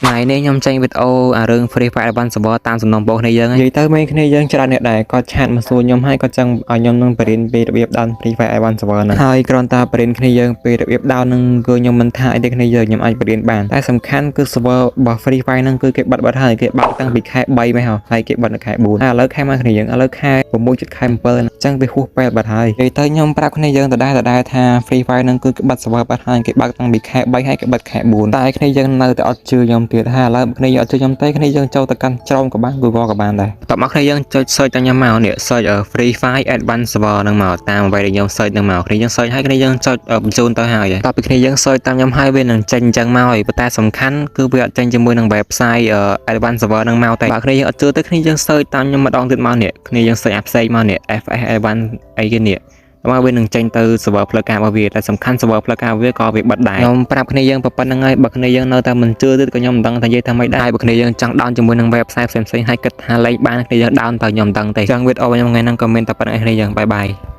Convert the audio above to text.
ថ្ងៃនេះខ្ញុំចេញវីដេអូអារឿង Free Fire Advance Server តាមសំណុំពរគ្នាយើងនិយាយទៅមេគ្នាយើងច្រើនអ្នកដែរគាត់ chat មកសួរខ្ញុំហើយគាត់ចង់ឲ្យខ្ញុំនឹងបរៀនពីរបៀប down Free Fire Advance Server ហ្នឹងហើយគ្រាន់តែបរៀនគ្នាយើងពីរបៀប down ហ្នឹងគឺខ្ញុំមិនថាអីទេគ្នាយើងខ្ញុំអាចបរៀនបានតែសំខាន់គឺ server របស់ Free Fire ហ្នឹងគឺគេបិទបាត់ហើយគេបើកតាំងពីខែ3មកហើយគេបិទនៅខែ4ហើយឥឡូវខែមកគ្នាយើងឥឡូវខែ6ជិតខែ7អញ្ចឹងវាហួសពេលបាត់ហើយនិយាយទៅខ្ញុំប្រាប់គ្នាយើងដដែលដដែលថា Free Fire ហ្នឹងគឺគេបិទ server បាត់ហើយគេបើកតាំងពីខែ3ហើយគេបិទខែ4តែគ្នាយើងនៅតែអត់ជឿខ្ញុំទៀតហើយឥឡូវគ្នាយើងអត់ជឿខ្ញុំទេគ្នាយើងចូលទៅកាន់ Chrome ក៏បាន Google ក៏បានដែរបន្ទាប់មកគ្នាយើងចុច search តាមខ្ញុំមកនេះ search Free Fire Advance Server ហ្នឹងមកតាមអ្វីដែលខ្ញុំ search ហ្នឹងមកគ្នាយើង search ហើយគ្នាយើងចុចបញ្ជូនទៅហើយតទៅពីគ្នាយើង search តាមខ្ញុំហើយវានឹងចេញអញ្ចឹងមកហើយប៉ុន្តែសំខាន់គឺវាអត់ចេញជាមួយនឹង website Advance Server ហ្នឹងមកទេបើគ្នាយើងអត់ជឿទេគ្នាយើង search តាមខ្ញុំម្ដងទៀតមកនេះគ្នាយើង search អាផ្សេងមកនេះ FF Advance អីគេនេះមកវានឹងចេញទៅ server ផ្លូវការរបស់វាតែសំខាន់ server ផ្លូវការវាក៏វាបិទដែរខ្ញុំប្រាប់គ្នាយើងប៉ុណ្្នឹងហើយបើគ្នាយើងនៅតែមិនជឿទៀតក៏ខ្ញុំមិនដឹងថានិយាយថាម៉េចដែរបើគ្នាយើងចង់ down ជាមួយនឹង website ផ្សេងៗហើយគិតថាលេងបានគ្នាយើង down ទៅខ្ញុំមិនដឹងទេចឹងវីដេអូខ្ញុំថ្ងៃហ្នឹងក៏មានតែប៉ុណ្្នឹងឯងគ្នាយើង bye bye.